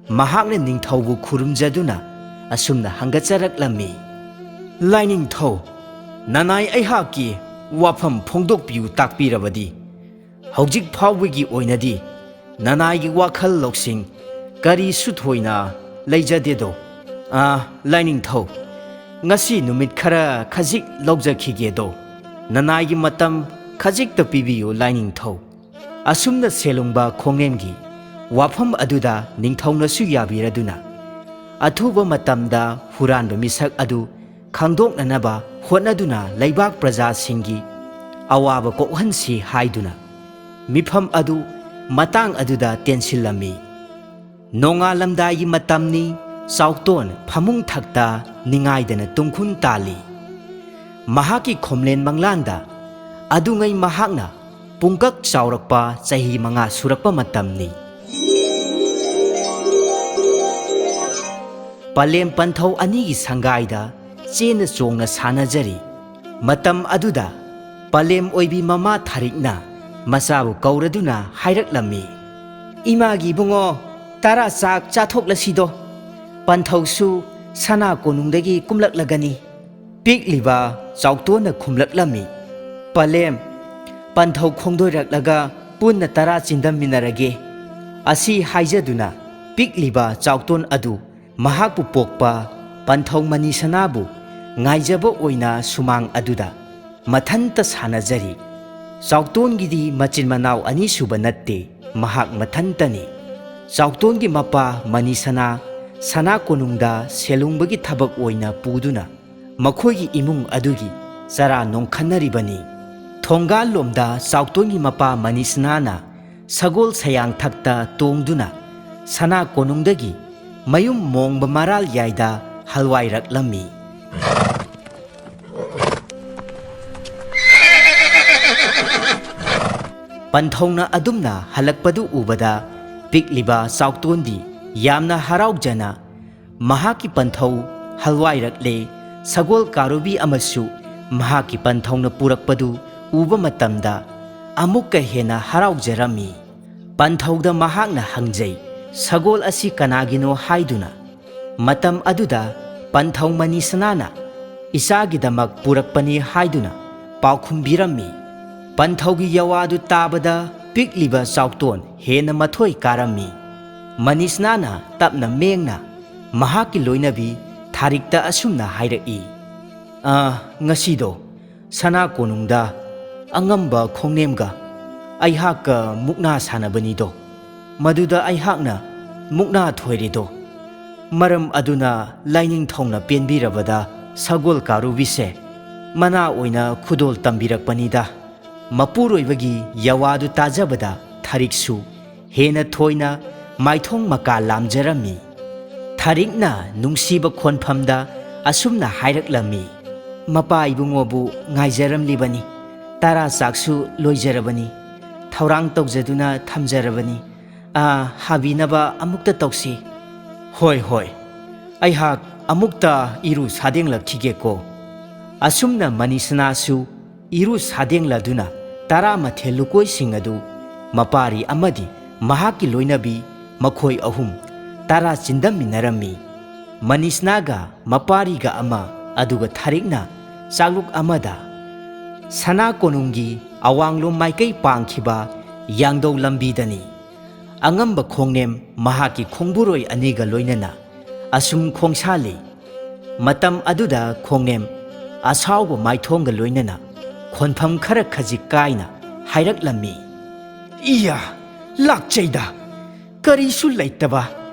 ꯃꯍꯥꯛꯅ ꯅꯤꯡꯊꯧꯕꯨ ꯈꯨꯔꯨꯝꯖꯗꯨꯅ ꯑꯁꯨꯝꯅ ꯍꯪꯒꯠꯆꯔꯛꯂꯝꯃꯤ, "ꯂꯥꯏꯅꯤꯡꯊꯧ, ꯅꯅꯥꯏ ꯑꯩꯍꯥꯛꯀꯤ ꯋꯥꯐꯝ ꯐꯣꯡꯗꯣꯛꯄꯤꯌꯨ ꯇꯥꯛꯄꯤꯔꯕꯗꯤ꯫ ꯍꯧꯖꯤꯛ ꯐꯥꯎꯕꯒꯤ ꯑꯣꯏꯅꯗꯤ ꯅꯅꯥꯏꯒꯤ ꯋꯥꯈꯜ ꯂꯧꯁꯤꯡ ꯀꯔꯤꯁꯨ ꯊꯣꯏꯅ ꯂꯩꯖꯗꯦꯗꯣ꯫ ꯑꯥ, ꯂꯥꯏꯅꯤꯡꯊꯧ, ꯉꯁꯤ ꯅꯨꯃꯤꯠ ꯈꯔ ꯈꯖꯤꯛ ꯂꯧꯖꯈꯤꯒꯦꯗꯣ꯫ ꯅꯅꯥꯏꯒꯤ ꯃꯇꯝ ꯈꯖꯤꯛꯇ ꯄꯤꯕꯤꯌꯨ ꯂꯥꯏꯅꯤꯡꯊꯧ"꯫ ꯑꯁꯨꯝꯅ ꯁꯦꯂꯨꯡꯕ ꯈꯣꯡꯅꯦꯝꯒꯤ ꯋꯥꯐꯝ ꯑꯗꯨꯗ ꯅꯤꯡꯊꯧꯅꯁꯨ ꯌꯥꯕꯤꯔꯗꯨꯅ ꯑꯊꯨꯕ ꯃꯇꯝꯗ ꯍꯨꯔꯥꯟꯕ ꯃꯤꯁꯛ ꯑꯗꯨ ꯈꯪꯗꯣꯛꯅꯅꯕ ꯍꯣꯠꯅꯗꯨꯅ ꯂꯩꯕꯥꯛ ꯄ꯭ꯔꯖꯥꯁꯤꯡꯒꯤ ꯑꯋꯥꯕ ꯀꯣꯛꯍꯟꯁꯤ ꯍꯥꯏꯗꯨꯅ ꯃꯤꯐꯝ ꯑꯗꯨ ꯃꯇꯥꯡ ꯑꯗꯨꯗ ꯇꯦꯟꯁꯤꯜꯂꯝꯃꯤ꯫ ꯅꯣꯡꯉꯥꯜꯂꯝꯗꯥꯏꯒꯤ ꯃꯇꯝꯅꯤ꯫ ꯆꯥꯎꯇꯣꯟ ꯐꯃꯨꯡ ꯊꯛꯇ ꯅꯤꯡꯉꯥꯏꯗꯅ ꯇꯨꯡꯈꯨꯟ ꯇꯥꯜꯂꯤ꯫ ꯃꯍꯥꯛꯀꯤ ꯈꯣꯝꯂꯦꯟ ꯃꯪꯂꯥꯟꯗ ꯑꯗꯨꯉꯩ ꯃꯍꯥꯛꯅ ꯄꯨꯡꯀꯛ ꯆꯥꯎꯔꯛꯄ ꯆꯍꯤ ꯃꯉꯥ ꯁꯨꯔꯛꯄ ꯃꯇꯝꯅꯤ꯫ ꯄꯂꯦꯝ ꯄꯟꯊꯧ ꯑꯅꯤꯒꯤ ꯁꯪꯒꯥꯏꯗ ꯆꯦꯟꯅ ꯆꯣꯡꯅ ꯁꯥꯟꯅꯖꯔꯤ꯫ ꯃꯇꯝ ꯑꯗꯨꯗ ꯄꯂꯦꯝ ꯑꯣꯏꯕꯤ ꯃꯃꯥ ꯊꯥꯔꯤꯛꯅ ꯃꯆꯥꯕꯨ ꯀꯧꯔꯗꯨꯅ ꯍꯥꯏꯔꯛꯂꯝꯃꯤ, "ꯏꯃꯥꯒꯤ ꯏꯕꯨꯡꯉꯣ, ꯇꯔꯥ ꯆꯥꯛ ꯆꯥꯊꯣꯛꯂꯁꯤꯗꯣ꯫ ꯄꯟꯊꯧꯁꯨ ꯁꯅꯥ ꯀꯣꯅꯨꯡꯗꯒꯤ ꯀꯨꯝꯂꯛꯂꯒꯅꯤ꯫" ꯄꯤꯛꯂꯤꯕ ꯆꯥꯎꯇꯣꯟꯅ ꯈꯨꯝꯂꯛꯂꯝꯃꯤ, "ꯄꯂꯦꯝ, ꯄꯟꯊꯧ ꯈꯣꯡꯗꯣꯏꯔꯛꯂꯒ ꯄꯨꯟꯅ ꯇꯔꯥ ꯆꯤꯟꯗꯝꯃꯤꯟꯅꯔꯒꯦ꯫" ꯑꯁꯤ ꯍꯥꯏꯖꯗꯨꯅ ꯄꯤꯛꯂꯤꯕ ꯆꯥꯎꯇꯣꯟ ꯑꯗꯨ ꯃꯍꯥꯛꯄꯨ ꯄꯣꯛꯄ ꯄꯟꯊꯧ ꯃꯅꯤꯁꯅꯥꯕꯨ ꯉꯥꯏꯖꯕ ꯑꯣꯏꯅ ꯁꯨꯃꯥꯡ ꯑꯗꯨꯗ ꯃꯊꯟꯇ ꯁꯥꯟꯅꯖꯔꯤ꯫ ꯆꯥꯎꯇꯣꯟꯒꯤꯗꯤ ꯃꯆꯤꯟ ꯃꯅꯥꯎ ꯑꯅꯤꯁꯨꯕ ꯅꯠꯇꯦ, ꯃꯍꯥꯛ ꯃꯊꯟꯇꯅꯤ꯫ ꯆꯥꯎꯇꯣꯟꯒꯤ ꯃꯄꯥ ꯃꯅꯤꯁꯅꯥ ꯁꯅꯥ ꯀꯣꯅꯨꯡꯗ ꯁꯦꯂꯨꯡꯕꯒꯤ ꯊꯕꯛ ꯑꯣꯏꯅ ꯄꯨꯗꯨꯅ ꯃꯈꯣꯏꯒꯤ ꯏꯃꯨꯡ ꯑꯗꯨꯒꯤ ꯆꯔꯥ ꯅꯣꯡꯈꯟꯅꯔꯤꯕꯅꯤ꯫ ꯊꯣꯡꯒꯥꯜ ꯂꯣꯝꯗ ꯆꯥꯎꯇꯣꯟꯒꯤ ꯃꯄꯥ ꯃꯅꯤꯁꯅꯥꯅ ꯁꯒꯣꯜ ꯁꯌꯥꯡꯊꯛꯇ ꯇꯣꯡꯗꯨꯅ ꯁꯅꯥ ꯀꯣꯅꯨꯡꯗꯒꯤ ꯃꯌꯨꯝ ꯃꯣꯡꯕ ꯃꯔꯥꯜ ꯌꯥꯏꯗ ꯍꯜꯋꯥꯏꯔꯛꯂꯝꯃꯤ꯫ ꯄꯟꯊꯧꯅ ꯑꯗꯨꯝꯅ ꯍꯜꯂꯛꯄꯗꯨ ꯎꯕꯗ ꯄꯤꯛꯂꯤꯕ ꯆꯥꯎꯇꯣꯟꯗꯤ ꯌꯥꯝꯅ ꯍꯔꯥꯎꯖꯅ ꯃꯍꯥꯛꯀꯤ ꯄꯟꯊꯧ ꯍꯜꯋꯥꯏꯔꯛꯂꯦ, ꯁꯒꯣꯜ ꯀꯥꯔꯨꯕꯤ ꯑꯃꯁꯨ ꯃꯍꯥꯛꯀꯤ ꯄꯟꯊꯧꯅ ꯄꯨꯔꯛꯄꯗꯨ ꯎꯕ ꯃꯇꯝꯗ ꯑꯃꯨꯛꯀ ꯍꯦꯟꯅ ꯍꯔꯥꯎꯖꯔꯝꯃꯤ꯫ ꯄꯟꯊꯧꯗ ꯃꯍꯥꯛꯅ ꯍꯪꯖꯩ, "ꯁꯒꯣꯜ ꯑꯁꯤ ꯀꯅꯥꯒꯤꯅꯣ?" ꯍꯥꯏꯗꯨꯅ꯫ ꯃꯇꯝ ꯑꯗꯨꯗ ꯄꯟꯊꯧ ꯃꯅꯤꯁꯅꯥꯅ ꯏꯆꯥꯒꯤꯗꯃꯛ ꯄꯨꯔꯛꯄꯅꯤ ꯍꯥꯏꯗꯨꯅ ꯄꯥꯎꯈꯨꯝꯕꯤꯔꯝꯃꯤ꯫ ꯄꯟꯊꯧꯒꯤ ꯌꯋꯥꯗꯨ ꯇꯥꯕꯗ ꯄꯤꯛꯂꯤꯕ ꯆꯥꯎꯇꯣꯟ ꯍꯦꯟꯅ ꯃꯊꯣꯏ ꯀꯥꯔꯝꯃꯤ꯫ ꯃꯅꯤꯁꯅꯥꯅ ꯇꯞꯅ ꯃꯦꯡꯅ ꯃꯍꯥꯛꯀꯤ ꯂꯣꯏꯅꯕꯤ ꯊꯥꯔꯤꯛꯇ ꯑꯁꯨꯝꯅ ꯍꯥꯏꯔꯛꯏ, "ꯑ, ꯉꯁꯤꯗꯣ ꯁꯅꯥ ꯀꯣꯅꯨꯡꯗ ꯑꯉꯝꯕ ꯈꯣꯡꯅꯦꯝꯒ ꯑꯩꯍꯥꯛꯀ ꯃꯨꯛꯅꯥ ꯁꯥꯟꯅꯕꯅꯤꯗꯣ꯫ ꯃꯗꯨꯗ ꯑꯩꯍꯥꯛꯅ ꯃꯨꯛꯅꯥ ꯊꯣꯏꯔꯦꯗꯣ꯫ ꯃꯔꯝ ꯑꯗꯨꯅ ꯂꯥꯏꯅꯤꯡꯊꯧꯅ ꯄꯦꯟꯕꯤꯔꯕꯗ ꯁꯒꯣꯜ ꯀꯥꯔꯨꯕꯤꯁꯦ ꯃꯅꯥ ꯑꯣꯏꯅ ꯈꯨꯗꯣꯜ ꯇꯝꯕꯤꯔꯛꯄꯅꯤꯗ꯫ ꯃꯄꯨꯔꯣꯏꯕꯒꯤ ꯌꯋꯥꯗꯨ ꯇꯥꯖꯕꯗ ꯊꯥꯔꯤꯛꯁꯨ ꯍꯦꯟꯅ ꯊꯣꯏꯅ ꯃꯥꯏꯊꯣꯡ ꯃꯀꯥ ꯂꯥꯝꯖꯔꯝꯃꯤ꯫ ꯊꯥꯔꯤꯛꯅ ꯅꯨꯡꯁꯤꯕ ꯈꯣꯟꯐꯝꯗ ꯑꯁꯨꯝꯅ ꯍꯥꯏꯔꯛꯂꯝꯃꯤ, "ꯃꯄꯥ ꯏꯕꯨꯡꯉꯣꯕꯨ ꯉꯥꯏꯖꯔꯝꯂꯤꯕꯅꯤ꯫ ꯇꯔꯥ ꯆꯥꯛꯁꯨ ꯂꯣꯏꯖꯔꯕꯅꯤ꯫ ꯊꯧꯔꯥꯡ ꯇꯧꯖꯗꯨꯅ ꯊꯝꯖꯔꯕꯅꯤ꯫ ꯑꯥ, ꯍꯥꯕꯤꯅꯕ ꯑꯃꯨꯛꯇ ꯇꯧꯁꯤ꯫" "ꯍꯣꯏ, ꯍꯣꯏ꯫ ꯑꯩꯍꯥꯛ ꯑꯃꯨꯛꯇ ꯏꯔꯨ ꯁꯥꯗꯦꯡꯂꯛꯈꯤꯒꯦꯀꯣ꯫" ꯑꯁꯨꯝꯅ ꯃꯅꯤꯁꯅꯥꯁꯨ ꯏꯔꯨ ꯁꯥꯗꯦꯡꯂꯗꯨꯅ ꯇꯔꯥꯃꯥꯊꯣꯏ ꯂꯨꯀꯣꯏꯁꯤꯡ ꯑꯗꯨ ꯃꯄꯥꯔꯤ ꯑꯃꯗꯤ ꯃꯍꯥꯛꯀꯤ ꯂꯣꯏꯅꯕꯤ ꯃꯈꯣꯏ ꯑꯍꯨꯝ ꯇꯔꯥ ꯆꯤꯟꯗꯝꯃꯤꯟꯅꯔꯝꯃꯤ꯫ ꯃꯅꯤꯁꯅꯥꯒ ꯃꯄꯥꯔꯤꯒ ꯑꯃ, ꯑꯗꯨꯒ ꯊꯥꯔꯤꯛꯅ ꯆꯥꯛꯂꯨꯛ ꯑꯃꯗ꯫ ꯁꯅꯥ ꯀꯣꯅꯨꯡꯒꯤ ꯑꯋꯥꯡꯂꯣꯝ ꯃꯥꯏꯀꯩ ꯄꯥꯡꯈꯤꯕ ꯌꯥꯡꯗꯧ ꯂꯝꯕꯤꯗꯅꯤ꯫ ꯑꯉꯝꯕ ꯈꯣꯡꯅꯦꯝ ꯃꯍꯥꯛꯀꯤ ꯈꯣꯡꯕꯨꯔꯣꯏ ꯑꯅꯤꯒ ꯂꯣꯏꯅꯅ ꯑꯁꯨꯝ ꯈꯣꯡꯁꯥꯜꯂꯤ꯫ ꯃꯇꯝ ꯑꯗꯨꯗ ꯈꯣꯡꯅꯦꯝ ꯑꯁꯥꯎꯕ ꯃꯥꯏꯊꯣꯡꯒ ꯂꯣꯏꯅꯅ ꯈꯣꯟꯐꯝ ꯈꯔ ꯈꯖꯤꯛ ꯀꯥꯏꯅ ꯍꯥꯏꯔꯛꯂꯝꯃꯤ, "ꯏꯌꯥ, ꯂꯥꯛꯆꯩꯗ, ꯀꯔꯤꯁꯨ ꯂꯩꯇꯕ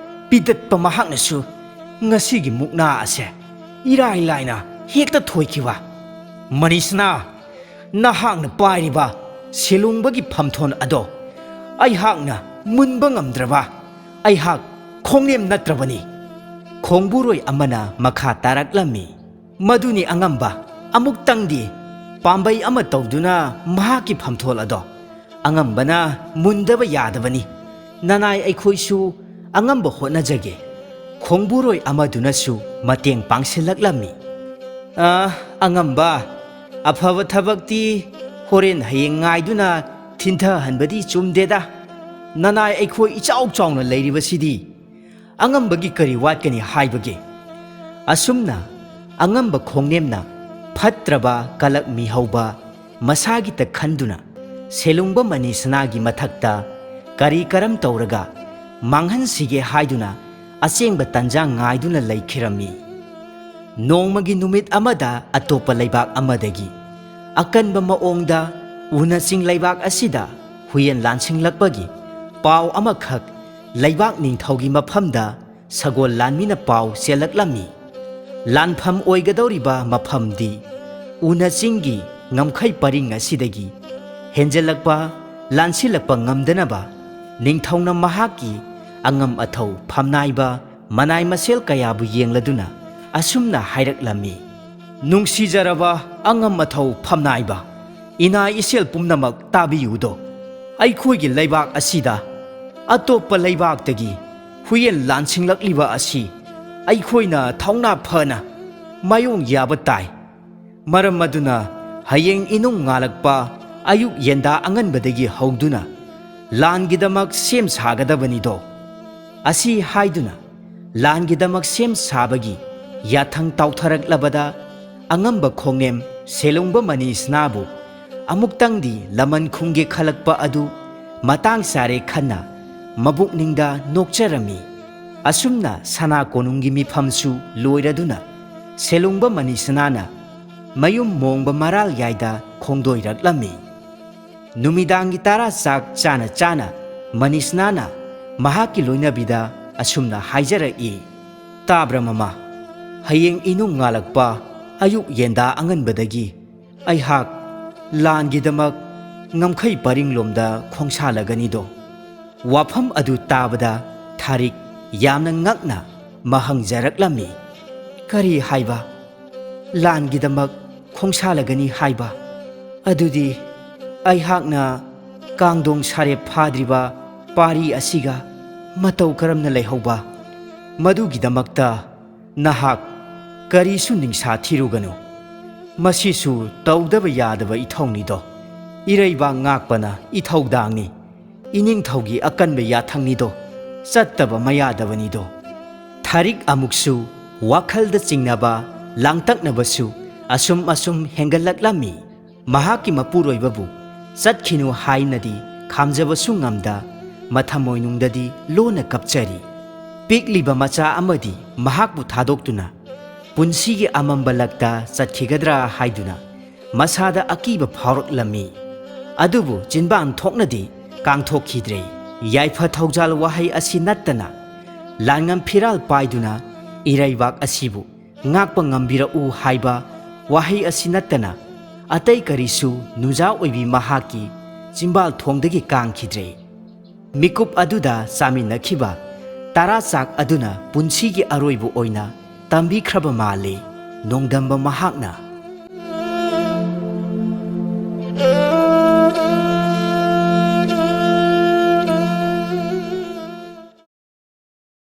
ꯄꯤꯗꯠꯄ ꯃꯍꯥꯛꯅꯁꯨ ꯉꯁꯤꯒꯤ ꯃꯨꯛꯅꯥ ꯑꯁꯦ ꯏꯔꯥꯏ ꯂꯥꯏꯅ ꯍꯦꯛꯇ ꯊꯣꯏꯈꯤꯕ꯫ ꯃꯅꯤꯁꯅꯥ, ꯅꯍꯥꯛꯅ ꯄꯥꯏꯔꯤꯕ ꯁꯦꯂꯨꯡꯕꯒꯤ ꯐꯝꯊꯣꯟ ꯑꯗꯣ ꯑꯩꯍꯥꯛꯅ ꯃꯨꯟꯕ ꯉꯝꯗ꯭ꯔꯕ ꯑꯩꯍꯥꯛ ꯈꯣꯡꯅꯦꯝ ꯅꯠꯇ꯭ꯔꯕꯅꯤ꯫" ꯈꯣꯡꯕꯨꯔꯣꯏ ꯑꯃꯅ ꯃꯈꯥ ꯇꯥꯔꯛꯂꯝꯃꯤ, "ꯃꯗꯨꯅꯤ ꯑꯉꯝꯕ, ꯑꯃꯨꯛꯇꯪꯗꯤ ꯄꯥꯝꯕꯩ ꯑꯃ ꯇꯧꯗꯨꯅ ꯃꯍꯥꯛꯀꯤ ꯐꯝꯊꯣꯜ ꯑꯗꯣ ꯑꯉꯝꯕꯅ ꯃꯨꯟꯗꯕ ꯌꯥꯗꯕꯅꯤ꯫ ꯅꯅꯥꯏ ꯑꯩꯈꯣꯏꯁꯨ ꯑꯉꯝꯕ ꯍꯣꯠꯅꯖꯒꯦ꯫" ꯈꯣꯡꯕꯨꯔꯣꯏ ꯑꯃꯗꯨꯅꯁꯨ ꯃꯇꯦꯡ ꯄꯥꯡꯁꯤꯜꯂꯛꯂꯝꯃꯤ꯫ "ꯑ, ꯑꯉꯝꯕ, ꯑꯐꯕ ꯊꯕꯛꯇꯤ ꯍꯣꯔꯦꯟ ꯍꯌꯦꯡ ꯉꯥꯏꯗꯨꯅ ꯊꯤꯟꯊꯍꯟꯕꯗꯤ ꯆꯨꯝꯗꯦꯗ꯫ ꯅꯅꯥꯏ ꯑꯩꯈꯣꯏ ꯏꯆꯥꯎ ꯆꯥꯎꯅ ꯂꯩꯔꯤꯕꯁꯤꯗꯤ ꯑꯉꯝꯕꯒꯤ ꯀꯔꯤ ꯋꯥꯠꯀꯅꯤ ꯍꯥꯏꯕꯒꯦ?" ꯑꯁꯨꯝꯅ ꯑꯉꯝꯕ ꯈꯣꯡꯅꯦꯝꯅ ꯐꯠꯇ꯭ꯔꯕ ꯀꯂꯛ ꯃꯤꯍꯧꯕ ꯃꯁꯥꯒꯤꯇ ꯈꯟꯗꯨꯅ ꯁꯦꯂꯨꯡꯕ ꯃꯅꯤꯁꯅꯥꯒꯤ ꯃꯊꯛꯇ ꯀꯔꯤ ꯀꯔꯝ ꯇꯧꯔꯒ ꯃꯥꯡꯍꯟꯁꯤꯒꯦ ꯍꯥꯏꯗꯨꯅ ꯑꯆꯦꯡꯕ ꯇꯟꯖꯥ ꯉꯥꯏꯗꯨꯅ ꯂꯩꯈꯤꯔꯝꯃꯤ꯫ ꯅꯣꯡꯃꯒꯤ ꯅꯨꯃꯤꯠ ꯑꯃꯗ ꯑꯇꯣꯞꯄ ꯂꯩꯕꯥꯛ ꯑꯃꯗꯒꯤ ꯑꯀꯟꯕ ꯃꯑꯣꯡꯗ ꯎꯅ ꯆꯤꯡ ꯂꯩꯕꯥꯛ ꯑꯁꯤꯗ ꯍꯨꯏꯌꯦꯟ ꯂꯥꯟꯁꯤꯡꯂꯛꯄꯒꯤ ꯄꯥꯎ ꯑꯃꯈꯛ ꯂꯩꯕꯥꯛ ꯅꯤꯡꯊꯧꯒꯤ ꯃꯐꯝꯗ ꯁꯒꯣꯜ ꯂꯥꯟꯃꯤꯅ ꯄꯥꯎ ꯆꯦꯜꯂꯛꯂꯝꯃꯤ꯫ ꯂꯥꯟꯐꯝ ꯑꯣꯏꯒꯗꯧꯔꯤꯕ ꯃꯐꯝꯗꯤ ꯎꯅ ꯆꯤꯡꯒꯤ ꯉꯝꯈꯩ ꯄꯔꯤꯡ ꯑꯁꯤꯗꯒꯤ ꯍꯦꯟꯖꯜꯂꯛꯄ, ꯂꯥꯟꯁꯤꯜꯂꯛꯄ ꯉꯝꯗꯅꯕ ꯅꯤꯡꯊꯧꯅ ꯃꯍꯥꯛꯀꯤ ꯑꯉꯝ ꯑꯊꯧ ꯐꯝꯅꯥꯏꯕ ꯃꯅꯥꯏ ꯃꯁꯦꯜ ꯀꯌꯥꯕꯨ ꯌꯦꯡꯂꯗꯨꯅ ꯑꯁꯨꯝꯅ ꯍꯥꯏꯔꯛꯂꯝꯃꯤ, "ꯅꯨꯡꯁꯤꯖꯔꯕ ꯑꯉꯝ ꯑꯊꯧ ꯐꯝꯅꯥꯏꯕ, ꯏꯅꯥ ꯏꯁꯦꯜ ꯄꯨꯝꯅꯃꯛ ꯇꯥꯕꯤꯌꯨꯗꯣ꯫ ꯑꯩꯈꯣꯏꯒꯤ ꯂꯩꯕꯥꯛ ꯑꯁꯤꯗ ꯑꯇꯣꯞꯄ ꯂꯩꯕꯥꯛꯇꯒꯤ ꯍꯨꯏꯌꯦꯟ ꯂꯥꯟꯁꯤꯡꯂꯛꯂꯤꯕ ꯑꯁꯤ ꯑꯩꯈꯣꯏꯅ ꯊꯧꯅꯥ ꯐꯅ ꯃꯥꯌꯣꯡ ꯌꯥꯕ ꯇꯥꯏ꯫ ꯃꯔꯝ ꯑꯗꯨꯅ ꯍꯌꯦꯡ ꯏꯅꯨꯡ ꯉꯥꯜꯂꯛꯄ ꯑꯌꯨꯛ ꯌꯦꯟꯗꯥ ꯑꯉꯟꯕꯗꯒꯤ ꯍꯧꯗꯨꯅ ꯂꯥꯟꯒꯤꯗꯃꯛ ꯁꯦꯝ ꯁꯥꯒꯗꯕꯅꯤꯗꯣ"꯫ ꯑꯁꯤ ꯍꯥꯏꯗꯨꯅ ꯂꯥꯟꯒꯤꯗꯃꯛ ꯁꯦꯝ ꯁꯥꯕꯒꯤ ꯌꯥꯊꯪ ꯇꯥꯎꯊꯔꯛꯂꯕꯗ ꯑꯉꯝꯕ ꯈꯣꯡꯅꯦꯝ ꯁꯦꯂꯨꯡꯕ ꯃꯅꯤꯁꯅꯥꯕꯨ ꯑꯃꯨꯛꯇꯪꯗꯤ ꯂꯃꯟ ꯈꯨꯝꯒꯦ ꯈꯜꯂꯛꯄ ꯑꯗꯨ ꯃꯇꯥꯡ ꯆꯥꯔꯦ ꯈꯟꯅ ꯃꯕꯨꯛꯅꯤꯡꯗ ꯅꯣꯛꯆꯔꯝꯃꯤ꯫ ꯑꯁꯨꯝꯅ ꯁꯅꯥ ꯀꯣꯅꯨꯡꯒꯤ ꯃꯤꯐꯝꯁꯨ ꯂꯣꯏꯔꯗꯨꯅ ꯁꯦꯂꯨꯡꯕ ꯃꯅꯤꯁꯅꯥꯅ ꯃꯌꯨꯝ ꯃꯣꯡꯕ ꯃꯔꯥꯜ ꯌꯥꯏꯗ ꯈꯣꯡꯗꯣꯏꯔꯛꯂꯝꯃꯤ꯫ ꯅꯨꯃꯤꯗꯥꯡꯒꯤ ꯇꯔꯥ ꯆꯥꯛ ꯆꯥꯅ ꯆꯥꯅ ꯃꯅꯤꯁꯅꯥꯅ ꯃꯍꯥꯛꯀꯤ ꯂꯣꯏꯅꯕꯤꯗ ꯑꯁꯨꯝꯅ ꯍꯥꯏꯖꯔꯛꯏ, "ꯇꯥꯕ꯭ꯔꯥ ꯃꯃꯥ? ꯍꯌꯦꯡ ꯏꯅꯨꯡ ꯉꯥꯜꯂꯛꯄ ꯑꯌꯨꯛ ꯌꯦꯟꯗꯥ ꯑꯉꯟꯕꯗꯒꯤ ꯑꯩꯍꯥꯛ ꯂꯥꯟꯒꯤꯗꯃꯛ ꯉꯝꯈꯩ ꯄꯔꯤꯡꯂꯣꯝꯗ ꯈꯣꯡꯁꯥꯜꯂꯒꯅꯤꯗꯣ"꯫ ꯋꯥꯐꯝ ꯑꯗꯨ ꯇꯥꯕꯗ ꯊꯥꯔꯤꯛ ꯌꯥꯝꯅ ꯉꯛꯅ ꯃꯍꯪꯖꯔꯛꯂꯝꯃꯤ, "ꯀꯔꯤ ꯍꯥꯏꯕ? ꯂꯥꯟꯒꯤꯗꯃꯛ ꯈꯣꯡꯁꯥꯜꯂꯒꯅꯤ ꯍꯥꯏꯕ? ꯑꯗꯨꯗꯤ ꯑꯩꯍꯥꯛꯅ ꯀꯥꯡꯗꯣꯡ ꯁꯥꯔꯦꯞ ꯐꯥꯗ꯭ꯔꯤꯕ ꯄꯥꯔꯤ ꯑꯁꯤꯒ ꯃꯇꯧ ꯀꯔꯝꯅ ꯂꯩꯍꯧꯕ? ꯃꯗꯨꯒꯤꯗꯃꯛꯇ ꯅꯍꯥꯛ ꯀꯔꯤꯁꯨ ꯅꯤꯡꯁꯥ ꯊꯤꯔꯨꯒꯅꯨ꯫ ꯃꯁꯤꯁꯨ ꯇꯧꯗꯕ ꯌꯥꯗꯕ ꯏꯊꯧꯅꯤꯗꯣ꯫ ꯏꯔꯩꯕꯥꯛ ꯉꯥꯛꯄꯅ ꯏꯊꯧꯗꯥꯡꯅꯤ꯫ ꯏꯅꯤꯡꯊꯧꯒꯤ ꯑꯀꯟꯕ ꯌꯥꯊꯪꯅꯤꯗꯣ꯫ ꯆꯠꯇꯕ ꯃꯌꯥꯗꯕꯅꯤꯗꯣ"꯫ ꯊꯥꯔꯤꯛ ꯑꯃꯨꯛꯁꯨ ꯋꯥꯈꯜꯗ ꯆꯤꯡꯅꯕ, ꯂꯥꯡꯇꯛꯅꯕꯁꯨ ꯑꯁꯨꯝ ꯑꯁꯨꯝ ꯍꯦꯟꯒꯠꯂꯛꯂꯝꯃꯤ꯫ ꯃꯍꯥꯛꯀꯤ ꯃꯄꯨꯔꯣꯏꯕꯕꯨ ꯆꯠꯈꯤꯅꯨ ꯍꯥꯏꯅꯗꯤ ꯈꯥꯝꯖꯕꯁꯨ ꯉꯝꯗ, ꯃꯊꯃꯣꯏꯅꯨꯡꯗꯗꯤ ꯂꯣꯟꯅ ꯀꯞꯆꯔꯤ꯫ ꯄꯤꯛꯂꯤꯕ ꯃꯆꯥ ꯑꯃꯗꯤ ꯃꯍꯥꯛꯄꯨ ꯊꯥꯗꯣꯛꯇꯨꯅ ꯄꯨꯟꯁꯤꯒꯤ ꯑꯃꯝꯕ ꯂꯛꯇ ꯆꯠꯈꯤꯒꯗ꯭ꯔꯥ ꯍꯥꯏꯗꯨꯅ ꯃꯁꯥꯗ ꯑꯀꯤꯕ ꯐꯥꯎꯔꯛꯂꯝꯃꯤ꯫ ꯑꯗꯨꯕꯨ ꯆꯤꯟꯕꯥꯟ ꯊꯣꯛꯅꯗꯤ ꯀꯥꯡꯊꯣꯛꯈꯤꯗ꯭ꯔꯦ꯫ ꯌꯥꯏꯐ ꯊꯧꯖꯥꯜ ꯋꯥꯍꯩ ꯑꯁꯤ ꯅꯠꯇꯅ ꯂꯥꯟꯉꯝ ꯐꯤꯔꯥꯜ ꯄꯥꯏꯗꯨꯅ ꯏꯔꯩꯕꯥꯛ ꯑꯁꯤꯕꯨ ꯉꯥꯛꯄ ꯉꯝꯕꯤꯔꯛꯎ ꯍꯥꯏꯕ ꯋꯥꯍꯩ ꯑꯁꯤ ꯅꯠꯇꯅ ꯑꯇꯩ ꯀꯔꯤꯁꯨ ꯅꯨꯡꯖꯥ ꯑꯣꯏꯕꯤ ꯃꯍꯥꯛꯀꯤ ꯆꯤꯝꯕꯥꯜ ꯊꯣꯡꯗꯒꯤ ꯀꯥꯡꯈꯤꯗ꯭ꯔꯦ꯫ ꯃꯤꯀꯨꯞ ꯑꯗꯨꯗ ꯆꯥꯃꯤꯟꯅꯈꯤꯕ ꯇꯔꯥ ꯆꯥꯛ ꯑꯗꯨꯅ ꯄꯨꯟꯁꯤꯒꯤ ꯑꯔꯣꯏꯕ ꯑꯣꯏꯅ ꯇꯝꯕꯤꯈ꯭ꯔꯕ ꯃꯥꯜꯂꯤ꯫ ꯅꯣꯡꯗꯝꯕ ꯃꯍꯥꯛꯅ